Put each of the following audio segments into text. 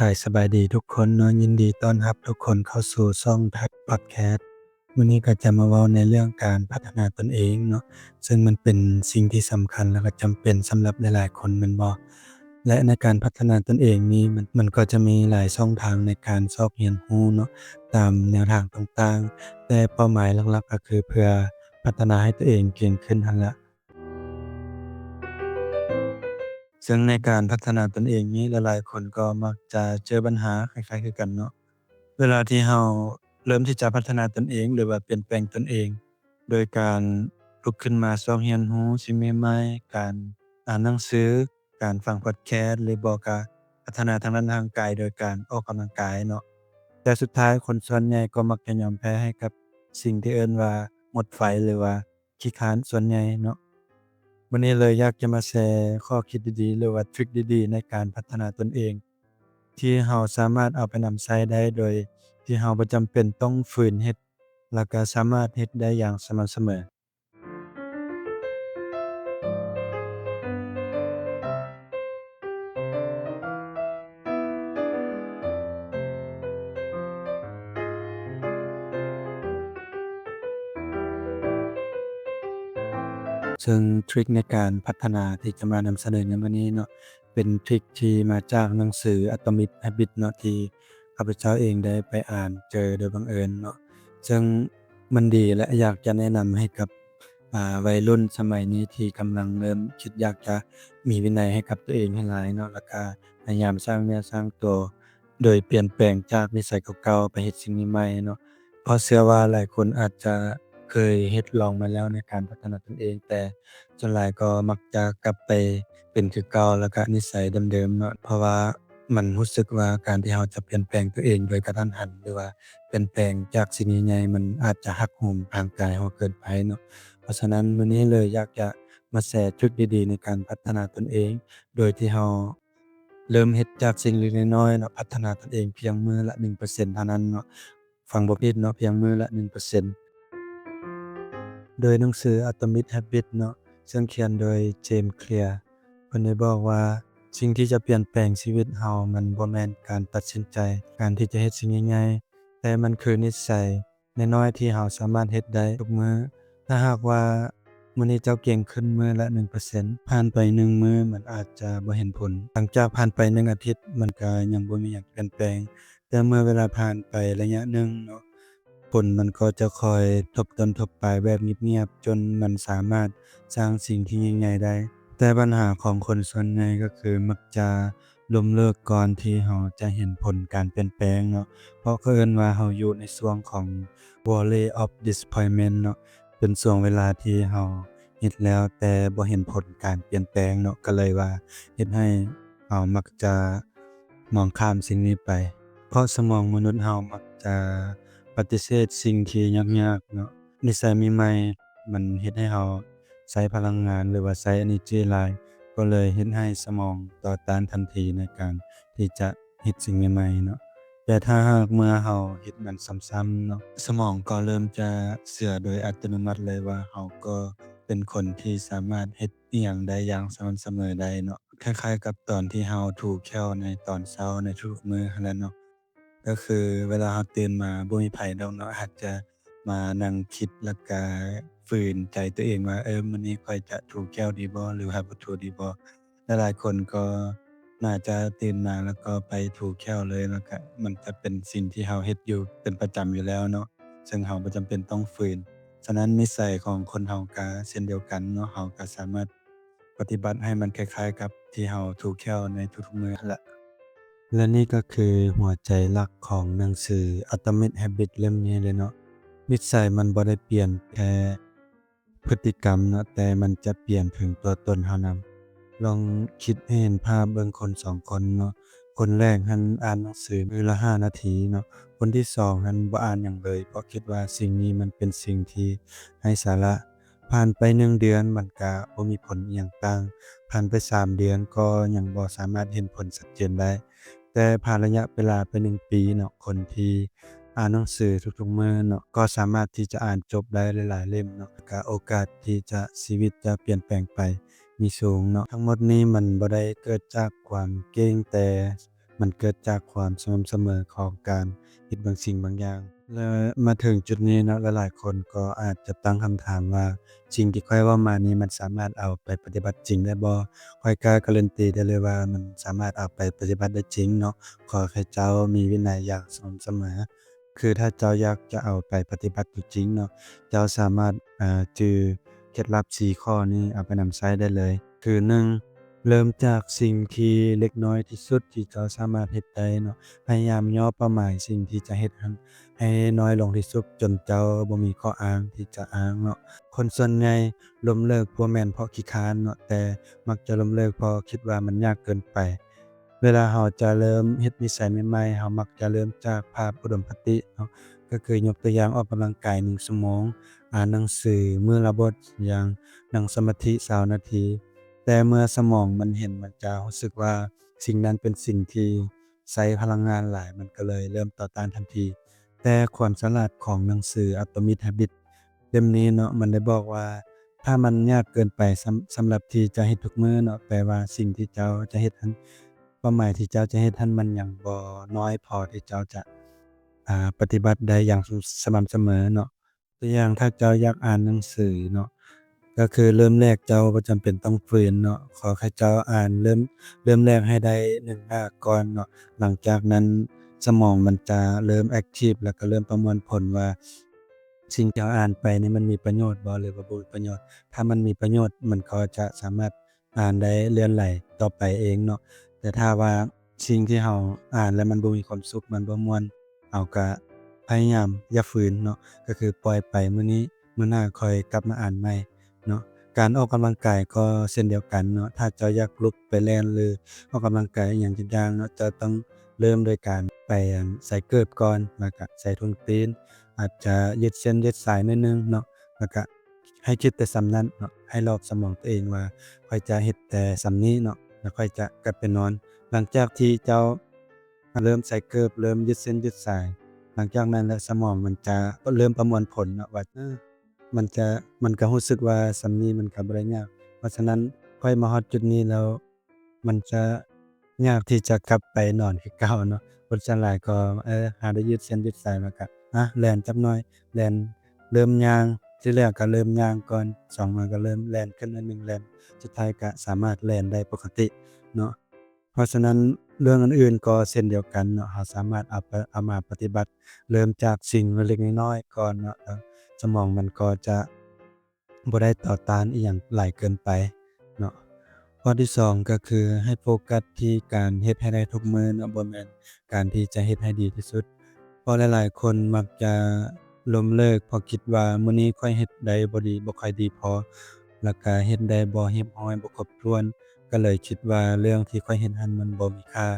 ກາຍສະບາຍດີທຸກຄົນເນາະ, ຍິນດີຕ້ອນຮັບທຸກຄົນເຂົ້າສູ່ຊ່ອງ Thai Podcast. ມື້ນີ້ກໍຈະມາເວົ້າໃນເລື່ອງການພັດທະນາຕົນເອງເນາະ, ເຊິ່ງມັນເປັນສິ່ງທີ່ສຳຄັນ ແລະ ກໍຈຳເປັນສຳລັບຫຼາຍໆຄົນແມ່ນບໍ່? ແລະ ໃນການພັດທະນາຕົນເອງນີ້ ມັນ ມັນກໍຈະມີຫຼາຍຊ່ອງທາງໃນການຊອກຮຽນຮູ້ເນາະ, ຕາມແນວທາງຕ່າງໆ, ແຕ່ເປົ້າໝາຍຫຼັກໆກໍຄືເພື່ອພັດທະນາໃຫ້ຕົວເອງເກັ່ງຂຶ້ນຫັ້ນລະ. ເຊິ່ງໃນການພັດທະນາຕົນເອງນີ້ ຫຼາຍໆຄົນກໍມັກຈະເຈີບັນຫາຄ້າຍໆຄືກັນເນາະ. ເວລາທີ່ເຮົາເລີ່ມທີ່ຈະພັດທະນາຕົນເອງ ຫຼືວ່າປ່ຽນແປງຕົນເອງ ໂດຍການລຸກຂຶ້ນມາຊອກຮຽນຮູ້ສິ່ງໃໝ່ໆ, ການອ່ານໜັງສື, ການຟັງພອດແຄສ ຫຼືບໍ່ກໍພັດທະນາທາງດ້ານຮ່າງກາຍໂດຍການອອກກຳລັງກາຍເນາະ. ແຕ່ສຸດທ້າຍຄົນສ່ວນໃຫຍ່ກໍມັກຈະຍອມແພ້ໃຫ້ກັບສິ່ງທີ່ເອີ້ນວ່າໝົດໄຟ ຫຼືວ່າ ຂີ້ຄ້ານສ່ວນໃຫຍ່ເນາະ. ມື້ນີ້ເລີຍຢາກຈະມາແຊຂໍ້ຄິດດີໆ ຫຼືວ່າທຣິກດີໆ ໃນການພັດທະນາຕົນເອງ ທີ່ເຮົາສາມາດເອົາໄປນຳໃຊ້ໄດ້ ໂດຍທີ່ເຮົາບໍ່ຈຳເປັນຕ້ອງຝືນເຮັດ ແລ້ວກໍສາມາດເຮັດໄດ້ຢ່າງສະໝ່ຳສະເໝີ. ເຊິ່ງທຣິກໃນການພັດທະນາທີ່ຈະມານຳສະເໜີໃນມື້ນີ້ເນາະ ເປັນທຣິກທີ່ມາຈາກໜັງສື Atomic Habits ເນາະ ທີ່ຂ້າພະເຈົ້າເອງໄດ້ໄປອ່ານເຈີໂດຍບັງເອີນເນາະ. ເຊິ່ງມັນດີ ແລະ ຢາກຈະແນະນຳໃຫ້ກັບ ອ່າ ໄວລຸ້ນສະໄໝນີ້ທີ່ກຳລັງເລີ່ມຄິດຢາກຈະມີວິໄນໃຫ້ກັບຕົວເອງໃຫ້ຫຼາຍເນາະ, ແລ້ວກະພະຍາຍາມສ້າງເນື້ອສ້າງຕົວ ໂດຍປ່ຽນແປງຈາກນິໄສເກົ່າໆໄປເຮັດສິ່ງໃໝ່ໆເນາະ. ເພາະເຊື່ອວ່າຫຼາຍຄົນອາດຈະເຄີຍເຮັດລອງມາແລ້ວໃນການພັດທະນາຕົນເອງ, ແຕ່ສ່ວນຫຼາຍກໍມັກຈະກັບໄປເປັນຄືເກົ່າ ແລ້ວກະນິໄສເດີມໆເນາະ, ເພາະວ່າ ມັນຮູ້ສຶກວ່າການທີ່ເຮົາຈະປ່ຽນແປງຕົວເອງໂດຍກະທັນຫັນ ຫຼືວ່າປ່ຽນແປງຈາກສິ່ງໃຫຍ່ໆ ມັນອາດຈະຫັກໂຫມຮ່າງກາຍເຮົາເກີນໄປເນາະ. ເພາະສະນັ້ນ ມື້ນີ້ເລີຍຢາກຈະມາແຊທຣິກດີໆໃນການພັດທະນາຕົນເອງ ໂດຍທີ່ເຮົາເລີ່ມເຮັດຈາກສິ່ງເລັກໆນ້ອຍໆເນາະ, ພັດທະນາຕົນເອງພຽງມື້ລະໜຶ່ງເປີເຊັນເທົ່ານັ້ນເນາະ. ຟັງບໍ່ຜິດເນາະ, ພຽງມື້ລະໜຶ່ງເປີເຊັນ. ໂດຍໜັງສື Atomic Habits ເນາະ, ເຊິ່ງຂຽນໂດຍ James Clear ເພິ່ນໄດ້ບອກວ່າ ສິ່ງທີ່ຈະປ່ຽນແປງຊີວິດເຮົາ ມັນບໍ່ແມ່ນການຕັດສິນໃຈ, ການທີ່ຈະເຮັດສິ່ງໃຫຍ່ໆ, ແຕ່ມັນຄືນິໄສນ້ອຍໆທີ່ເຮົາສາມາດເຮັດໄດ້ທຸກມື້. ຖ້າຫາກວ່າມື້ນີ້ເຈົ້າເກັ່ງຂຶ້ນມື້ລະໜຶ່ງເປີເຊັນ, ຜ່ານໄປໜຶ່ງມື້ມັນອາດຈະບໍ່ເຫັນຜົນ. ຫຼັງຈາກຜ່ານໄປໜຶ່ງອາທິດ, ມັນກະຍັງບໍ່ມີຫຍັງປ່ຽນແປງ. ແຕ່ເມື່ອເວລາຜ່ານໄປໄລຍະໜຶ່ງເນາະ, ຜົນມັນກໍຈະຄ່ອຍທົບຕົ້ນທົບປາຍແບບງຽບໆ, ຈົນມັນສາມາດສ້າງສິ່ງທີ່ຍິ່ງໃຫຍ່ໄດ້. ແຕ່ບັນຫາຂອງຄົນສ່ວນໃຫຍ່ກໍຄືມັກຈະລົ້ມເລີກກ່ອນທີ່ເຮົາຈະເຫັນຜົນການປ່ຽນແປງເນາະ, ເພາະເຂົາເອີ້ນວ່າເຮົາຢູ່ໃນຊ່ວງຂອງ Valley of Disappointment ເນາະ, ເປັນຊ່ວງເວລາທີ່ເຮົາ ເຮັດແລ້ວແຕ່ບໍ່ເຫັນຜົນການປ່ຽນແປງເນາະ, ກໍເລີຍວ່າເຮັດໃຫ້ເຮົາມັກຈະມອງຂ້າມສິ່ງນີ້ໄປ. ເພາະສະໝອງມະນຸດເຮົາມັກຈະປະຕິເສດສິ່ງທີ່ຍາກໆເນາະ. ນິໄສໃໝ່ໆ ມັນເຮັດໃຫ້ເຮົາໃຊ້ພະລັງງານ ຫຼືວ່າໃຊ້ energy ຫຼາຍ, ກໍເລີຍເຮັດໃຫ້ສະໝອງຕໍ່ຕ້ານທັນທີໃນການທີ່ຈະ ເຮັດສິ່ງໃໝ່ໆເນາະ. ແຕ່ຖ້າຫາກເມື່ອເຮົາເຮັດມັນຊ້ຳໆເນາະ, ສະໝອງກໍເລີ່ມຈະເຊື່ອໂດຍອັດຕະໂນມັດເລີຍວ່າເຮົາກໍເປັນຄົນທີ່ສາມາດເຮັດອີ່ຫຍັງໄດ້ຢ່າງສະໝ່ຳສະເໝີໄດ້ເນາະ. ຄ້າຍໆກັບຕອນທີ່ເຮົາຖູແຂ້ວໃນຕອນເຊົ້າໃນທຸກໆມື້ຫັ້ນແຫຼະເນາະ. ກໍຄືເວລາເຮົາຕື່ນມາ ບໍ່ມີໃຜດອກເນາະ ອາດຈະມານັ່ງຄິດ ແລ້ວກະຝືນໃຈຕົວເອງວ່າ ເອີ ມື້ນີ້ຂ້ອຍຈະຖູແຂ້ວດີບໍ່ ຫຼືວ່າບໍ່ຖູດີບໍ່? ຫຼາຍໆຄົນກໍໜ້າຈະຕື່ນມາແລ້ວກໍໄປຖູແຂ້ວເລີຍ, ແລ້ວກະມັນຈະເປັນສິ່ງທີ່ເຮົາເຮັດຢູ່ເປັນປະຈຳຢູ່ແລ້ວເນາະ, ເຊິ່ງເຮົາບໍ່ຈຳເປັນຕ້ອງຝືນ. ສະນັ້ນ ນິໄສຂອງຄົນເຮົາກະເຊັ່ນດຽວກັນເນາະ, ເຮົາກະສາມາດປະຕິບັດໃຫ້ມັນຄ້າຍໆກັບທີ່ເຮົາຖູແຂ້ວໃນທຸກໆມື້ຫັ້ນລະ. ແລະ ນີ້ກໍຄືຫົວໃຈຫຼັກຂອງໜັງສື Atomic Habits ເຫຼັ້ມນີ້ເລີຍເນາະ. ນິໄສມັນບໍ່ໄດ້ປ່ຽນແຄ່ ພຶດຕິກຳເນາະ, ແຕ່ມັນຈະປ່ຽນເຖິງຕົວຕົນເຮົານຳ. ລອງຄິດໃຫ້ເຫັນພາບເບິ່ງຄົນສອງຄົນເນາະ, ຄົນແລກຫັ້ນອ່ານໜັງສືມື້ລະຫ້ານາທີເນາະ, ຄົນທີສອງຫັ້ນບໍ່ອ່ານຫຍັງເລີຍ ເພາະຄິດວ່າສິ່ງນີ້ມັນເປັນສິ່ງທີ່ໄຮ້ສາລະ. ຜ່ານໄປໜຶ່ງເດືອນມັນກະບໍ່ມີຜົນອີ່ຫຍັງຕ່າງ, ຜ່ານໄປສາມເດືອນກໍຍັງບໍ່ສາມາດເຫັນຜົນຊັດເຈນໄດ້. ແຕ່ຜ່ານໄລຍະເວລາໄປໜຶ່ງປີເນາະ, ຄົນທີ່ອ່ານໜັງສືທຸກໆມື້ເນາະ ກໍສາມາດທີ່ຈະອ່ານຈົບໄດ້ຫຼາຍໆເຫຼັ້ມເນາະ, ກະໂອກາດທີ່ຈະ ຊີວິດຈະປ່ຽນແປງໄປມີສູງເນາະ. ທັງໝົດນີ້ມັນບໍ່ໄດ້ເກີດຈາກຄວາມເກັ່ງ, ແຕ່ ມັນເກີດຈາກຄວາມສະໝ່ຳສະເໝີຂອງການເຮັດບາງສິ່ງບາງຢ່າງ. ແລະ ມາເຖິງຈຸດນີ້ເນາະ, ຫຼາຍໆຄົນກໍອາດຈະຕັ້ງຄຳຖາມວ່າ ສິ່ງທີ່ຂ້ອຍເວົ້າມານີ້ ມັນສາມາດເອົາໄປປະຕິບັດຈິງໄດ້ບໍ່? ຂ້ອຍກ້າກາລັນຕີໄດ້ເລີຍວ່າ ມັນສາມາດເອົາໄປປະຕິບັດໄດ້ຈິງເນາະ. ຂໍໃຫ້ເຈົ້າມີວິໄນຢ່າງສະໝ່ຳສະເໝີ. ຄືຖ້າເຈົ້າຢາກຈະເອົາໄປປະຕິບັດຕົວຈິງເນາະ, ເຈົ້າສາມາດ ເອີ ຈື່ເຄັດລັບສີ່ຂໍ້ນີ້ເອົາໄປນຳໃຊ້ໄດ້ເລີຍ. ຄື ໜຶ່ງ ເລີ່ມຈາກສິ່ງທີ່ເລັກນ້ອຍທີ່ສຸດທີ່ເຈົ້າສາມາດເຮັດໄດ້ເນາະ. ພະຍາຍາມຫຍໍ້ເປົ້າໝາຍສິ່ງທີ່ຈະເຮັດຫັ້ນໃຫ້ນ້ອຍລົງທີ່ສຸດ ຈົນເຈົ້າບໍ່ມີຂໍ້ອ້າງທີ່ຈະອ້າງເນາະ. ຄົນສ່ວນໃຫຍ່ລົ້ມເລີກບໍ່ແມ່ນເພາະຂີ້ຄ້ານເນາະ, ແຕ່ມັກຈະລົ້ມເລີກເພາະຄິດວ່າມັນຍາກເກີນໄປ. ເວລາເຮົາຈະເລີ່ມເຮັດນິໄສໃໝ່ໆ ເຮົາມັກຈະເລີ່ມຈາກພາບອຸດົມຄະຕິເນາະ, ກໍຄືຍົກຕົວຢ່າງອອກກຳລັງກາຍໜຶ່ງຊົ່ວໂມງ, ອ່ານໜັງສືມື້ລະບົດ, ຢ່າງນັ່ງສະມາທິຊາວນາທີ. ແຕ່ເມື່ອສະໝອງມັນເຫັນ, ມັນຈະຮູ້ສຶກວ່າສິ່ງນັ້ນເປັນສິ່ງທີ່ໃຊ້ພະລັງງານຫຼາຍ, ມັນກໍເລີຍເລີ່ມຕໍ່ຕ້ານທັນທີ. ແຕ່ຄວາມສະຫຼາດຂອງໜັງສື Atomic Habits ເຫຼັ້ມນີ້ເນາະ, ມັນໄດ້ບອກວ່າ ຖ້າມັນຍາກເກີນໄປສຳ ສຳລັບທີ່ຈະເຮັດທຸກມື້ເນາະ, ແປວ່າສິ່ງທີ່ເຈົ້າຈະເຮັດຫັ້ນ, ເປົ້າໝາຍທີ່ເຈົ້າຈະເຮັດຫັ້ນ ມັນຍັງບໍ່ນ້ອຍພໍທີ່ເຈົ້າຈະ ອ່າ ປະຕິບັດໄດ້ຢ່າງສະໝ່ຳສະເໝີເນາະ. ຕົວຢ່າງ ຖ້າເຈົ້າຢາກອ່ານໜັງສືເນາະ, ກໍຄືເລີ່ມແລກເຈົ້າບໍ່ຈຳເປັນຕ້ອງຝືນເນາະ, ຂໍໃຫ້ເຈົ້າອ່ານເລີ່ມ ເລີ່ມແລກໃຫ້ໄດ້ໜຶ່ງໜ້າກ່ອນເນາະ. ຫຼັງຈາກນັ້ນສະໝອງມັນຈະເລີ່ມ active ແລ້ວກໍເລີ່ມປະມວນຜົນວ່າ ສິ່ງທີ່ເຮົາອ່ານໄປນີ້ມັນມີປະໂຫຍດບໍ່ ຫຼືວ່າບໍ່ມີປະໂຫຍດ. ຖ້າມັນມີປະໂຫຍດ ມັນກໍຈະສາມາດອ່ານໄດ້ເລື່ອນໄຫຼຕໍ່ໄປເອງເນາະ. ແຕ່ຖ້າວ່າສິ່ງທີ່ເຮົາອ່ານແລ້ວມັນບໍ່ມີຄວາມສຸກ, ມັນບໍ່ມ່ວນ, ເຮົາກະພະຍາຍາມຢ່າຝືນເນາະ, ກໍຄືປ່ອຍໄປມື້ນີ້, ມື້ໜ້າຄ່ອຍກັບມາອ່ານໃໝ່ເນາະ. ການອອກກຳລັງກາຍກໍເຊັ່ນດຽວກັນເນາະ, ຖ້າເຈົ້າຢາກລຸກໄປແລ່ນ ຫຼື ອອກກຳລັງກາຍອີ່ຫຍັງຈັກຢ່າງເນາະ, ເຈົ້າຕ້ອງເລີ່ມໂດຍການໄປ ອັນ ໃສ່ເກີບກ່ອນ, ແລ້ວກະໃສ່ຖົງຕີນ, ອາດຈະຢືດເສັ້ນຢືດສາຍໜ້ອຍໜຶ່ງເນາະ, ແລ້ວກະໃຫ້ຄິດແຕ່ສ່ຳນັ້ນເນາະ, ໃຫ້ຫຼອກສະໝອງຕົວເອງວ່າ ຂ້ອຍຈະເຮັດແຕ່ສ່ຳນີ້ເນາະ, ແລ້ວຂ້ອຍຈະກັບໄປນອນ. ຫຼັງຈາກທີ່ເຈົ້າ ເລີ່ມໃສ່ເກີບ, ເລີ່ມຢືດເສັ້ນຢືດສາຍ, ຫຼັງຈາກນັ້ນແຫຼະ ສະໝອງມັນຈະເລີ່ມປະມວນຜົນເນາະວ່າ ເອີ ມັນຈະ ມັນກະຮູ້ສຶກວ່າສ່ຳນີ້ມັນກະບໍ່ໄດ້ຍາກ. ເພາະສະນັ້ນ ຂ້ອຍມາຮອດຈຸດນີ້ແລ້ວ ມັນຈະຍາກທີ່ຈະກັບໄປນອນຄືເກົ່າເນາະ. ຄົນສ່ວນຫຼາຍກໍ ເອີ ຫາໄດ້ຢືດເສັ້ນຢືດສາຍ ແລ້ວກະ ອະ ແລ່ນຈັກໜ້ອຍ, ແລ່ນ ເລີ່ມຍ່າງ, ທີແລກກໍເລີ່ມຍ່າງກ່ອນ, ສອງມາກໍເລີ່ມແລ່ນຂຶ້ນໜ້ອຍໜຶ່ງ, ແລ່ນ ສຸດທ້າຍກໍສາມາດແລ່ນໄດ້ປົກກະຕິເນາະ. ເພາະສະນັ້ນ ເລື່ອງອື່ນໆກໍເຊັ່ນດຽວກັນເນາະ, ເຮົາສາມາດເອົາໄປ ເອົາມາປະຕິບັດ ເລີ່ມຈາກສິ່ງເລັກໆນ້ອຍໆກ່ອນເນາະ, ແລ້ວສະໝອງມັນກໍຈະບໍ່ໄດ້ຕໍ່ຕ້ານອີ່ຫຍັງຫຼາຍເກີນໄປເນາະ. ຂໍ້ທີສອງກໍຄືໃຫ້ໂຟກັສທີ່ການເຮັດໃຫ້ໄດ້ທຸກມື້ເນາະ, ບໍ່ແມ່ນການທີ່ຈະເຮັດໃຫ້ດີທີ່ສຸດ. ເພາະຫຼາຍໆຄົນມັກຈະລົ້ມເລີກ ເພາະຄິດວ່າມື້ນີ້ຂ້ອຍເຮັດໄດ້ບໍ່ດີ ບໍ່ຄ່ອຍດີພໍ ແລ້ວກະເຮັດໄດ້ບໍ່ຮຽບຮ້ອຍ ບໍ່ຄົບຖ້ວນ, ກໍເລີຍຄິດວ່າເລື່ອງທີ່ຂ້ອຍເຮັດຫັ້ນມັນບໍ່ມີຄ່າ.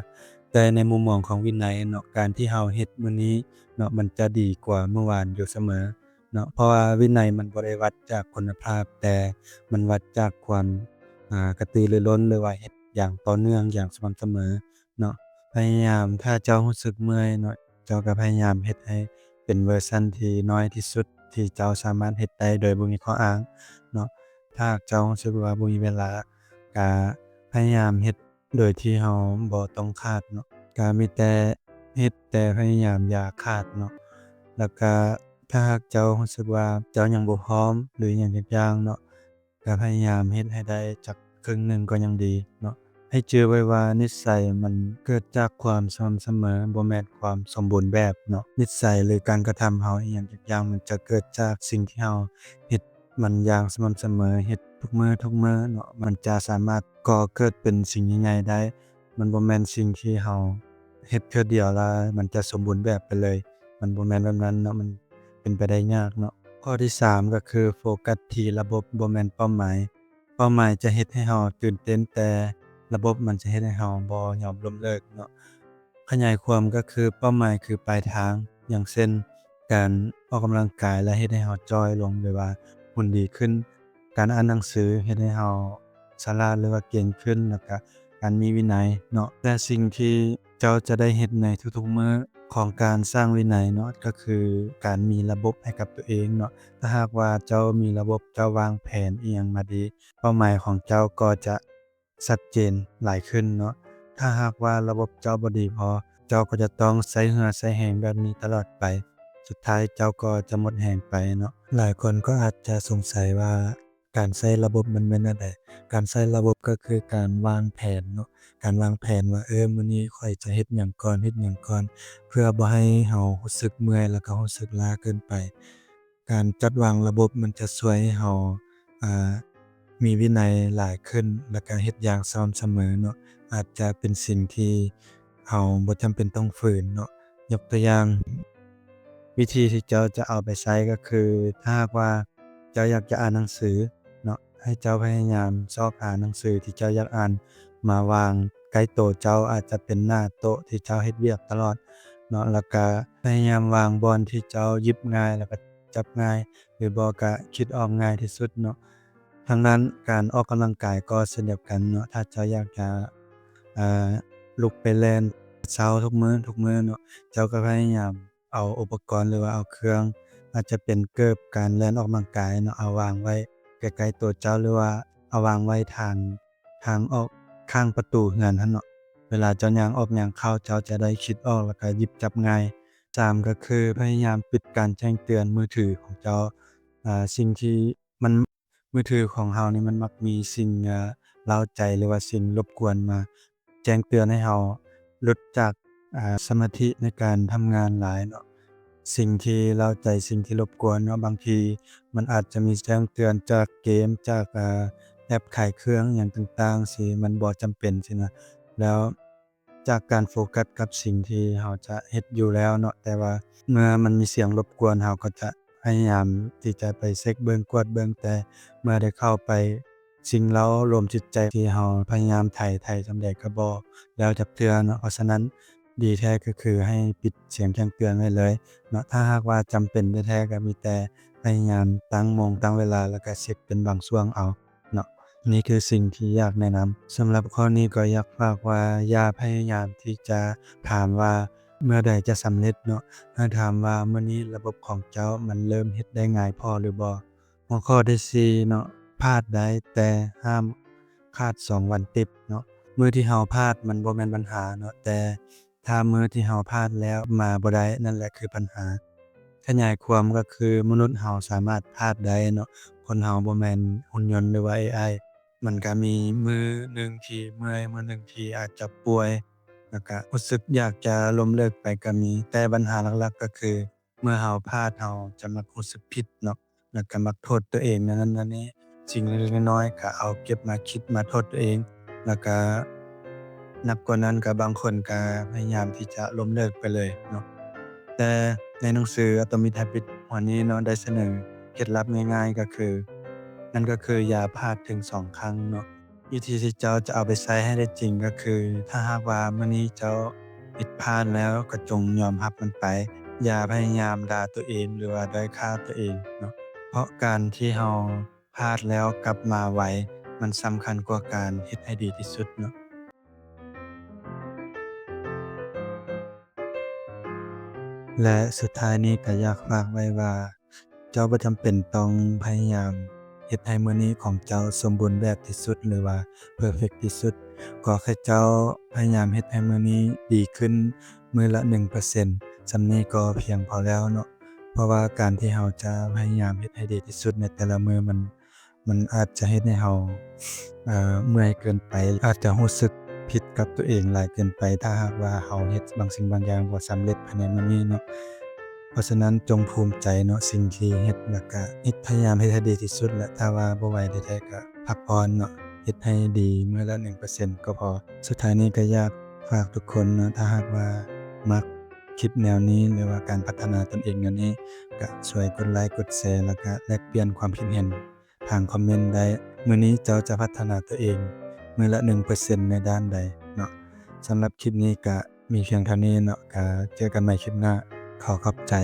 ແຕ່ໃນມຸມມອງຂອງວິໄນເນາະ, ການທີ່ເຮົາເຮັດມື້ນີ້ເນາະ ມັນຈະດີກວ່າມື້ວານຢູ່ສະເໝີເນາະ, ເພາະວ່າວິໄນມັນບໍ່ໄດ້ວັດຈາກຄຸນນະພາບ, ແຕ່ມັນວັດຈາກຄວາມ ອ່າ ກະຕືລືລົ້ນ ຫຼືວ່າເຮັດຢ່າງຕໍ່ເນື່ອງ ຢ່າງສະໝ່ຳສະເໝີເນາະ. ພະຍາຍາມ ຖ້າເຈົ້າຮູ້ສຶກເມື່ອຍເນາະ, ເຈົ້າກໍພະຍາຍາມເຮັດໃຫ້ເປັນເວີຊັນທີ່ນ້ອຍທີ່ສຸດທີ່ເຈົ້າສາມາດເຮັດໄດ້ໂດຍບໍ່ມີຂໍ້ອ້າງເນາະ. ຖ້າຫາກເຈົ້າຮູ້ສຶກວ່າບໍ່ມີເວລາ, ກະພະຍາຍາມເຮັດໂດຍທີ່ເຮົາບໍ່ຕ້ອງຂາດເນາະ, ກະມີແຕ່ເຮັດແຕ່ພະຍາຍາມຢ່າຂາດເນາະ. ແລ້ວກະຖ້າຫາກເຈົ້າຮູ້ສຶກວ່າເຈົ້າຍັງບໍ່ພ້ອມ ຫຼື ຫຍັງຈັກຢ່າງເນາະ, ກະພະຍາຍາມເຮັດໃຫ້ໄດ້ຈັກເຄິ່ງໜຶ່ງກໍຍັງດີເນາະ. ໃຫ້ຈື່ໄວ້ວ່ານິດໄສມັນເກີດຈາກຄວາມສະໝ່ຳສະເໝີ, ບໍ່ແມ່ນຄວາມສົມບູນແບບເນາະ. ນິດໄສ ຫຼື ການກະທຳເຮົາອີ່ຫຍັງຈັກຢ່າງ ມັນຈະເກີດຈາກສິ່ງທີ່ເຮົາເຮັດມັນຢ່າງສະໝ່ຳສະເໝີ, ເຮັດທຸກມື້ທຸກມື້ເນາະ, ມັນຈະສາມາດກໍ່ເກີດເປັນສິ່ງໃຫຍ່ໆໄດ້. ມັນບໍ່ແມ່ນສິ່ງທີ່ເຮົາເຮັດເທື່ອດຽວແລ້ວມັນຈະສົມບູນແບບໄປເລີຍ, ມັນບໍ່ແມ່ນແບບນັ້ນເນາະ, ມັນເປັນໄປໄດ້ຍາກເນາະ. ຂໍ້ທີສາມກໍຄືໂຟກັສທີ່ລະບົບ ບໍ່ແມ່ນເປົ້າໝາຍ. ເປົ້າໝາຍຈະເຮັດໃຫ້ເຮົາຕື່ນເຕັ້ນ, ແຕ່ລະບົບມັນຈະເຮັດໃຫ້ເຮົາບໍ່ຍອມລົ້ມເລີກເນາະ. ຂະຫຍາຍຄວາມກໍຄືເປົ້າໝາຍຄືປາຍທາງ, ຢ່າງເຊັ່ນ ການອອກກຳລັງກາຍ ແລະ ເຮັດໃຫ້ເຮົາຈ່ອຍລົງ ຫຼືວ່າຫຸ່ນດີຂຶ້ນ, ການອ່ານໜັງສືເຮັດໃຫ້ເຮົາສະຫຼາດ ຫຼືວ່າເກັ່ງຂຶ້ນ, ແລ້ວກະການມີວິໄນເນາະ. ແຕ່ສິ່ງທີ່ເຈົ້າຈະໄດ້ເຮັດໃນທຸກໆມື້ຂອງການສ້າງວິໄນເນາະ ກໍຄືການມີລະບົບໃຫ້ກັບຕົວເອງເນາະ. ຖ້າຫາກວ່າເຈົ້າມີລະບົບ, ເຈົ້າວາງແຜນອີ່ຫຍັງມາດີ, ເປົ້າໝາຍຂອງເຈົ້າກໍຈະ ຊັດເຈນຫຼາຍຂຶ້ນເນາະ. ຖ້າຫາກວ່າລະບົບເຈົ້າບໍ່ດີພໍ, ເຈົ້າກໍຈະຕ້ອງໃຊ້ເຫື່ອໃຊ້ແຮງແບບນີ້ຕະຫຼອດໄປ, ສຸດທ້າຍເຈົ້າກໍຈະໝົດແຮງໄປເນາະ. ຫຼາຍຄົນກໍອາດຈະສົງໄສວ່າ ການໃຊ້ລະບົບມັນແມ່ນແນວໃດ? ການໃຊ້ລະບົບກໍຄືການວາງແຜນເນາະ, ການວາງແຜນວ່າ ເອີ ມື້ນີ້ຂ້ອຍຈະເຮັດຫຍັງກ່ອນ, ເຮັດຫຍັງກ່ອນ, ເພື່ອບໍ່ໃຫ້ເຮົາຮູ້ສຶກເມື່ອຍ ແລ້ວກໍຮູ້ສຶກລ້າເກີນໄປ. ການຈັດວາງລະບົບມັນຈະຊ່ວຍໃຫ້ເຮົາ ອ່າ ມີວິໄນຫຼາຍຂຶ້ນ ແລ້ວກະເຮັດຢ່າງສະໝ່ຳສະເໝີເນາະ, ອາດຈະເປັນສິ່ງທີ່ເຮົາບໍ່ຈຳເປັນຕ້ອງຝືນເນາະ. ຍົກຕົວຢ່າງ, ວິທີທີ່ເຈົ້າຈະເອົາໄປໃຊ້ກໍຄື ຖ້າຫາກວ່າເຈົ້າຢາກຈະອ່ານໜັງສືເນາະ, ໃຫ້ເຈົ້າພະຍາຍາມຊອກຫາໜັງສືທີ່ເຈົ້າຢາກອ່ານມາວາງໃກ້ໂຕເຈົ້າ, ອາດຈະເປັນໜ້າໂຕະທີ່ເຈົ້າເຮັດວຽກຕະຫຼອດເນາະ, ແລ້ວກະພະຍາຍາມວາງບ່ອນທີ່ເຈົ້າຫຍິບງ່າຍ ແລ້ວກະ ຈັບງ່າຍ ຫຼືບໍ່ກະຄິດອອກງ່າຍທີ່ສຸດເນາະ. ທາງດ້ານການອອກກຳລັງກາຍກໍເຊັ່ນດຽວກັນເນາະ, ຖ້າເຈົ້າຢາກຈະ ເອີ ລຸກໄປແລ່ນເຊົ້າທຸກມື້ ທຸກມື້ເນາະ, ເຈົ້າກໍພະຍາຍາມເອົາອຸປະກອນ ຫຼືວ່າເອົາເຄື່ອງ ອາດຈະເປັນເກີບການແລ່ນອອກກຳລັງກາຍເນາະ, ເອົາວາງໄວ້ໃກ້ໆໂຕເຈົ້າ ຫຼືວ່າເອົາວາງໄວ້ທາງ ທາງອອກຂ້າງປະຕູເຮືອນຫັ້ນເນາະ. ເວລາເຈົ້າຍ່າງອອກຍ່າງເຂົ້າ ເຈົ້າຈະໄດ້ຄິດອອກ ແລ້ວກະຫຍິບຈັບງ່າຍ. ສາມ ກໍຄືພະຍາຍາມປິດການແຈ້ງເຕືອນມືຖືຂອງເຈົ້າ. ອາ ສິ່ງທີ່ມັນ ມືຖືຂອງເຮົານີ້ມັນມັກມີສິ່ງ ອາ ເລົ້າໃຈ ຫຼືວ່າສິ່ງລົບກວນມາແຈ້ງເຕືອນໃຫ້ເຮົາຫຼຸດຈາກ ອາ ສະມາທິໃນການທຳງານຫຼາຍເນາະ. ສິ່ງທີ່ເລົ້າໃຈ ສິ່ງທີ່ລົບກວນເນາະ, ບາງທີມັນອາດຈະມີແຈ້ງເຕືອນຈາກເກມ ຈາກ ອາ ແອັບຂາຍເຄື່ອງຫຍັງຕ່າງໆ ທີ່ມັນບໍ່ຈຳເປັນຊີ້ນະ. ແລ້ວ ຈາກການໂຟກັສກັບສິ່ງທີ່ເຮົາຈະເຮັດຢູ່ແລ້ວເນາະ, ແຕ່ວ່າເມື່ອມັນມີສຽງລົບກວນ ເຮົາກໍຈະພະຍາຍາມທີ່ຈະໄປເຊັກເບິ່ງ ກວດເບິ່ງ, ແຕ່ເມື່ອໄດ້ເຂົ້າໄປສິ່ງເລົ້າໂລມຈິດໃຈທີ່ເຮົາພະຍາຍາມໄຖ ໄຖສ່ຳໃດກໍບໍ່ແລ້ວຈັກເທື່ອເນາະ. ເພາະສະນັ້ນ ດີແທ້ກໍຄືໃຫ້ປິດສຽງແຈ້ງເຕືອນໄວ້ເລີຍເນາະ. ຖ້າຫາກວ່າຈຳເປັນແທ້ໆ ກໍມີແຕ່ພະຍາຍາມຕັ້ງໂມງຕັ້ງເວລາ ແລ້ວກໍເຊັກເປັນບາງຊ່ວງເອົາ. ເນາະ. ນີ້ຄືສິ່ງທີ່ຢາກແນະນຳ. ສຳລັບຂໍ້ນີ້ກໍຢາກຝາກວ່າ ຢ່າພະຍາຍາມທີ່ຈະຖາມວ່າເມື່ອໃດຈະສຳເລັດເນາະ, ໃຫ້ຖາມວ່າມື້ນີ້ລະບົບຂອງເຈົ້າມັນເລີ່ມເຮັດໄດ້ງ່າຍພໍຫຼືບໍ່? ຫົວຂໍ້ທີສີ່ເນາະ, ພາດໄດ້ແຕ່ຫ້າມຂາດສອງວັນຕິດເນາະ. ມື້ທີ່ເຮົາພາດມັນບໍ່ແມ່ນບັນຫາເນາະ, ແຕ່ ຖ້າມື້ທີ່ເຮົາພາດແລ້ວມາບໍ່ໄດ້ ນັ້ນແຫຼະຄືບັນຫາ. ຂະຫຍາຍຄວາມກໍຄື ມະນຸດເຮົາສາມາດພາດໄດ້ເນາະ, ຄົນເຮົາບໍ່ແມ່ນຫຸ່ນຍົນ ຫຼືວ່າ ເອໄອ. ມັນກະມີມື້ໜຶ່ງທີ່ເມື່ອຍ, ມື້ໜຶ່ງທີ່ອາດຈະປ່ວຍ ແລ້ວກະຮູ້ສຶກຢາກຈະລົ້ມເລີກໄປກະມີ, ແຕ່ບັນຫາຫຼັກໆກໍຄື ເມື່ອເຮົາພາດ ເຮົາຈະມັກຮູ້ສຶກຜິດເນາະ. ແລ້ວກະມັກໂທດຕົວເອງແນວນັ້ນແນວນີ້, ສິ່ງເລັກໆນ້ອຍໆກະເອົາເກັບມາຄິດມາໂທດຕົວເອງ, ແລ້ວກະໜັກກວ່ານັ້ນກະບາງຄົນກະພະຍາຍາມທີ່ຈະລົ້ມເລີກໄປເລີຍເນາະ. ແຕ່ໃນໜັງສື Atomic Habits ຫົວນີ້ເນາະ ໄດ້ສະເໜີເຄັດລັບງ່າຍໆ ກໍຄື ນັ້ນກໍຄືຢ່າພາດເຖິງສອງຄັ້ງເນາະ. ວິທີທີ່ເຈົ້າຈະເອົາໄປໃຊ້ໃຫ້ໄດ້ຈິງກໍຄື ຖ້າຫາກວ່າມື້ນີ້ເຈົ້າຜິດພາດແລ້ວ ກໍຈົ່ງຍອມຮັບມັນໄປ, ຢ່າພະຍາຍາມດ່າຕົວເອງ ຫຼືວ່າດ້ອຍຄ່າຕົວເອງເນາະ, ເພາະການທີ່ເຮົາພາດແລ້ວກັບມາໄວ ມັນສຳຄັນກວ່າການເຮັດໃຫ້ດີທີ່ສຸດເນາະ. ແລະ ສຸດທ້າຍນີ້ກໍຢາກຝາກໄວ້ວ່າ ເຈົ້າບໍ່ຈຳເປັນຕ້ອງພະຍາຍາມເຮັດໃຫ້ມື້ນີ້ຂອງເຈົ້າສົມບູນແບບທີ່ສຸດ ຫຼືວ່າເພີເຟັກທີ່ສຸດ. ຂໍແຄ່ເຈົ້າພະຍາຍາມເຮັດໃຫ້ມື້ນີ້ດີຂຶ້ນມື້ລະໜຶ່ງເປີເຊັນ, ສ່ຳນີ້ກໍພຽງພໍແລ້ວເນາະ. ເພາະວ່າການທີ່ເຮົາຈະພະຍາຍາມເຮັດໃຫ້ດີທີ່ສຸດໃນແຕ່ລະມື້ ມັນ ມັນອາດຈະເຮັດໃຫ້ເຮົາ ເອີ ເມື່ອຍເກີນໄປ, ອາດຈະຮູ້ສຶກຜິດກັບຕົວເອງຫຼາຍເກີນໄປ ຖ້າຫາກວ່າເຮົາເຮັດບາງສິ່ງບາງຢ່າງບໍ່ສຳເລັດພາຍໃນມື້ນີ້ເນາະ. ເພາະສະນັ້ນ ຈົ່ງພູມໃຈເນາະ ສິ່ງທີ່ເຮັດ ແລ້ວກະເຮັດ ພະຍາຍາມເຮັດໃຫ້ດີທີ່ສຸດ ແລະ ຖ້າວ່າບໍ່ໄຫວແທ້ໆ ກະພັກຜ່ອນເນາະ, ເຮັດໃຫ້ດີມື້ລະໜຶ່ງເປີເຊັນກໍພໍ. ສຸດທ້າຍນີ້ກະຢາກຝາກທຸກຄົນເນາະ, ຖ້າຫາກວ່າມັກຄລິບແນວນີ້ ຫຼືວ່າການພັດທະນາຕົນເອງແນວນີ້ ກະຊ່ວຍກົດໄລຄ໌ ກົດແຊ ແລ້ວກະແລກປ່ຽນຄວາມຄິດເຫັນ ທາງຄອມເມັນໄດ້. ມື້ນີ້ເຈົ້າຈະພັດທະນາຕົວເອງມື້ລະໜຶ່ງເປີເຊັນໃນດ້ານໃດເນາະ? ສຳລັບຄລິບນີ້ກະມີພຽງເທົ່ານີ້ເນາະ, ກະເຈີກັນໃໝ່ຄລິບໜ້າ. ຂໍຂອບໃຈ.